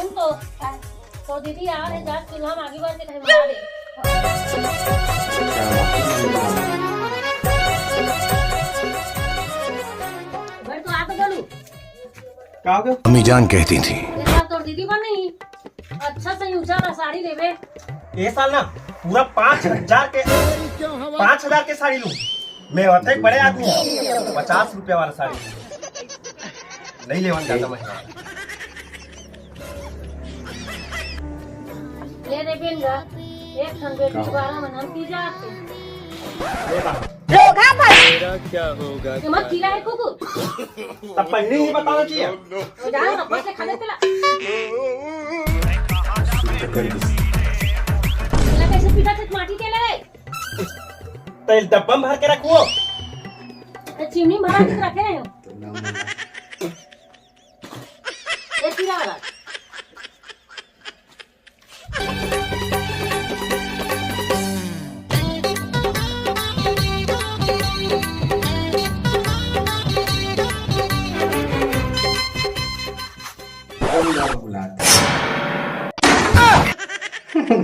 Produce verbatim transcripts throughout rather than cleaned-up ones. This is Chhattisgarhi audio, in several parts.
तो, तो दीदी आ रहे, जा चूल्हा में आगी बार के कहीं बना दे। बड़ तो आ तो बोलू। का हो गया? अम्मी जान कहती थी। ये साल तोर दीदी बन नहीं, अच्छा से ऊंचा वाला साड़ी लेवे। ये साल ना पूरा पाँच हजार के, पाँच हजार के साड़ी लूं। मैं होते एक बड़े आदमी हूँ, पचास रुपया वाला साड़ी लूं। नहीं लेवन जाता मैं। ले रे बेंगा, एक ठन बेटी का? बारह मन हम पी जाते। धोखा भाई। मेरा क्या होगा? ये मत पीला है कुकुर। तब पहले ही बताना चाहिए। वो जा, अब बस से खा ले तेला। तेला कैसे पीटा थे माटी के ले? तेल डब्बा में भर के रखो। ये चीनी भरा के रखे हैं। ये पीला वाला।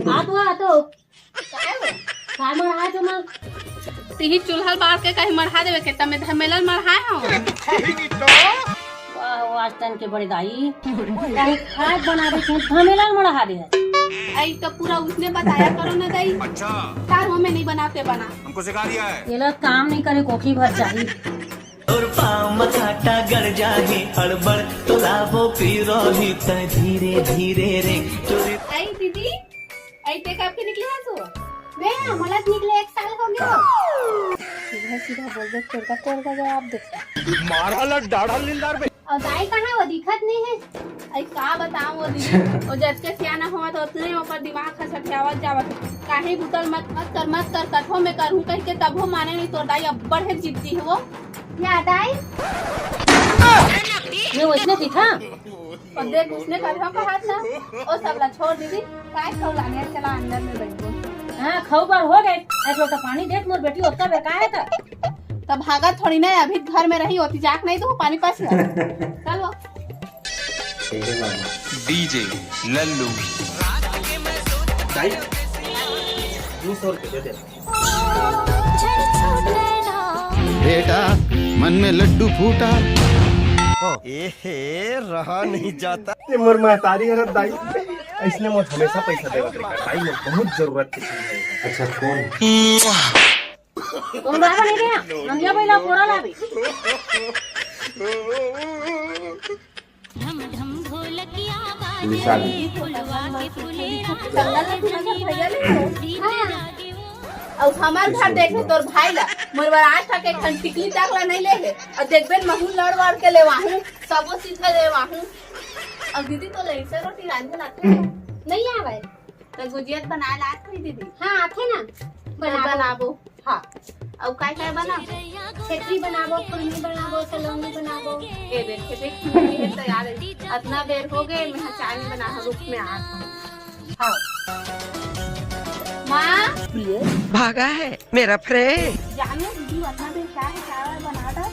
आ तो, आ तो। काय मढ़ा जो मां? तिही चूल्हा बार के कहीं मढ़ा देवे के, तमे धमेलन मढ़ाए हो। वाह, वाह, आज तन के बड़े दाई। कहीं खाद बना दे, कहीं धमेलन मढ़ा दे। आई तो पूरा उसने बताया करो ना दाई। अच्छा। तार वो में नहीं बनाते बना। हमको सिखा दिया है। ये लोग काम नहीं करे, कोखी भर चाहिए। और पाँव म कांटा गड़ जाही, अड़बड़ तो लाबो पीरो ही तै धीरे धीरे रे। आई दीदी, आई ते कब के निकले हस हो? मैं, हमला तो निकले एक साल हो गयो। सीधा सीधा बोल दे, तोरका तोरका जवाब दे। मारा ला डाढ़ा लिंदार बे। और दाई कहाँ वो दिखत नहीं है? आई का बताऊं वो दीदी, वो जतके सियाना होवत ओतने ओकर दिमाग ह सठियावत जावत। काहे बुतल मत, मत कर, मत कर, कठो में करहूं कह के तभो माने नहीं। तोर दाई अब्बड़ है जिद्दी है वो। या दाई, ये वैसने दिखा। और देख, उसने कथा कहात ना, ओ सबला छोड़ दीदी, काय खाऊ लाने, चला अंदर में बैठो। हाँ, खाऊ बार हो गए, एक लोटा पानी दे, मोर बेटी ओतका बेकार है त। तब भागत थोड़ी ना, अभी घर में रही होती, जाक नहीं तो पानी पास है। चलो। डीजे लल्लू। दाई, दो सौ रुपये दे दे। बेटा, मन में लड्डू फूटा। ए हे, रहा नहीं जाता। ये मोर महतारी हरत दाई, इसलिए मोर हमेशा पैसा देवत रही। दाई, मोर बहुत जरूरत के चीज है। अच्छा, कौन? तुम बाबा नहीं गया, नंदिया भाई ला कोरा ला भी। ढम ढम ढोलकिया बाजे, फुलवा के फुलेरा। जंगल में घूमत हर भैया ले। हाँ। और हमार घर देखे तोर भाई ला, मोर बर आज तक एक ठन टिकली टाकला नहीं ले हे। और देखबे न महू लड़ वड़ के लेवाहूँ, सबो सीधा लेवाहूँ। और दीदी तो लइसे रोटी रांधे लाते हो। नहीं आवे। तो गुजिया तो बनाए ला आत होही दीदी? हाँ, आथे ना। तो बनाबो। बनाबो। हाँ। अउ काय काय बनाबो? खेतरी बनाबो, खुरमी बनाबो, सलौनी बनाबो। ए देख, देख, खुरमी है तैयार है। अतना बेर हो गए, मैं चाय नहीं बना, रुक में आ। हाँ। माँ। भागा है मेरा फ्रेंड। जानो दीदी, अतना बेर चाय, चावल बना दो।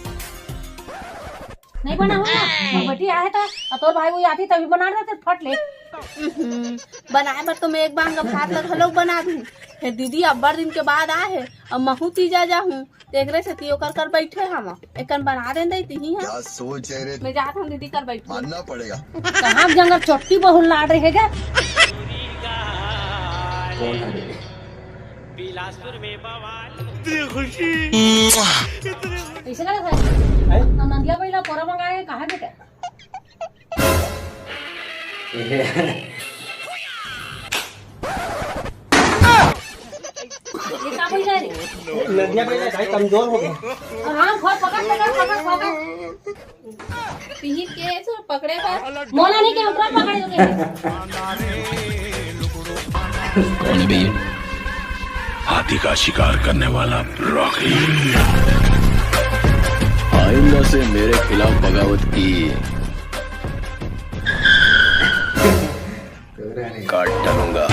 नहीं बना हुआ ना। मोर बेटी आहे त, अउ तोर भाई वो आती तभी बना देते फट ले। उहुं, बनाए बर तो मैं एक बांग भात ला घलो बना दूं। हे दीदी, अब्बड़ दिन के बाद आए हे, अब महू तीजा जाहूं, तेकरे सेती ओकर कर बैठे हवं। एकन बना दे दई तिही हां। क्या सोच है रे? मैं जात हूं दीदी कर बैठ। मानना पड़ेगा। कहां जंगल चोट्टी बहुल लाड़ रहे हे गा। कौन है रे? बिलासपुर में बवाल। इतनी खुशी। इतनी कैसे लगा था? हैं? हम नंदिया पहिला कोरा मंगाए, कहाँ बेटा? ये का पहिला रे? नंदिया पहिला भाई कमजोर हो गए। और हाँ, घर पकड़, पकड़, पकड़, पकड़। पीहित के ऐसे पकड़े बा। मोला नहीं के ऊपर पकड़े होंगे। हाथी का शिकार करने वाला रॉकी। आइंदा से मेरे खिलाफ बगावत की काट डालूंगा।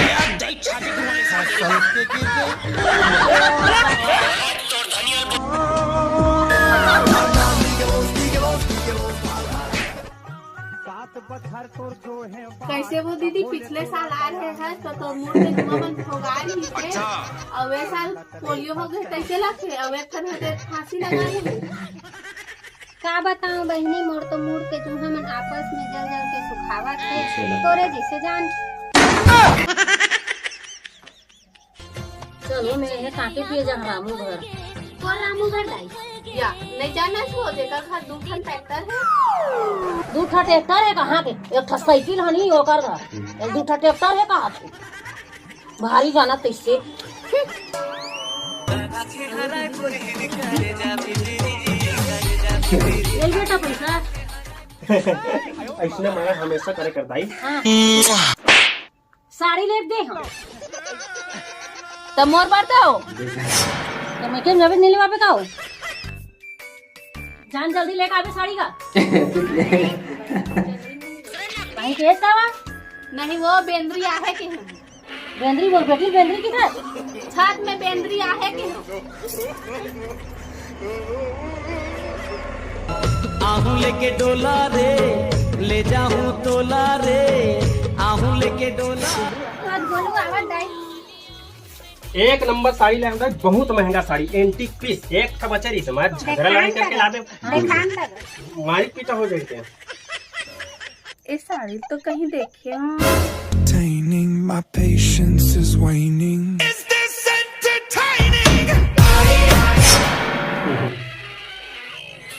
कैसे वो दीदी, पिछले साल आ रहे हैं तो तोर मूड़ के जुआ मन भोगा रही थे, अच्छा। और वे साल पोलियो हो गए, कैसे लगते? और एक ठन हटे फांसी लगा रही। का बताऊं बहिनी, मोर तो मूड़ के जुआ मन आपस में जल जल के सुखावत हे, अच्छा। तोरे जैसे जान। चलो, मैं ये कांटे पिए जा रामू घर। कौन रामू घर दाई? या, नहीं जाना छो, जेकर घर दू ठन ट्रैक्टर है। दू ठा ट्रैक्टर है कहाँ के? एक ठा साइकिल हनी ओकर घर। एक दू ठा ट्रैक्टर है कहाँ के? भारी जाना तैसे। ले बेटा पैसा। ऐसने मारा हमेशा करे कर दाई। हाँ। साड़ी लेके दे हम। त मोर बर दो। त मैं के नवे नीले बाबे का हो? जान जल्दी लेके आवे साड़ी का। वहीं केस का वा? नहीं, वो बेंदरी आहे के हम। बेंदरी बोल बेटी, बेंदरी किधर? छत में बेंदरी आहे के हम। आहू लेके डोला रे, ले जाहू तोला रे, आहू लेके डोला। आज बोलू आवाज दाई। एक नंबर साड़ी लाए, बहुत महंगा साड़ी, एंटीक पीस, एक ठा बचा रही, झगड़ा लड़ाई करके लाबे, देखान तक। मारिक पीटा हो जाते हैं। ए साड़ी तो कहीं देखे हूँ। Maintaining, my patience is waning. Is this entertaining?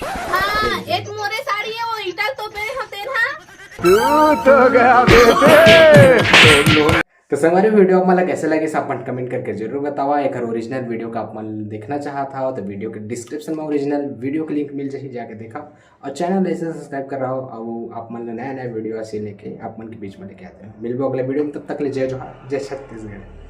हाँ, एक मोरे साड़ी है, वो ईटा तो पे हते ना। तू तो गया बेटे। तो संगवारी, वीडियो आप मन ला कैसे लगिस, आप मन कमेंट करके जरूर बतावा। एक ओरिजिनल वीडियो का आप मन देखना चाहत हव तो वीडियो के डिस्क्रिप्शन में ओरिजिनल वीडियो के लिंक मिल जाही, जाके देखा। और चैनल ऐसे सब्सक्राइब कर रहा हो, और आप मन ला नया नया वीडियो ऐसे लेके आप मन के बीच में लेके आते हैं। मिलबो अगले वीडियो में, तब तक ले जय जोहार, जय छत्तीसगढ़।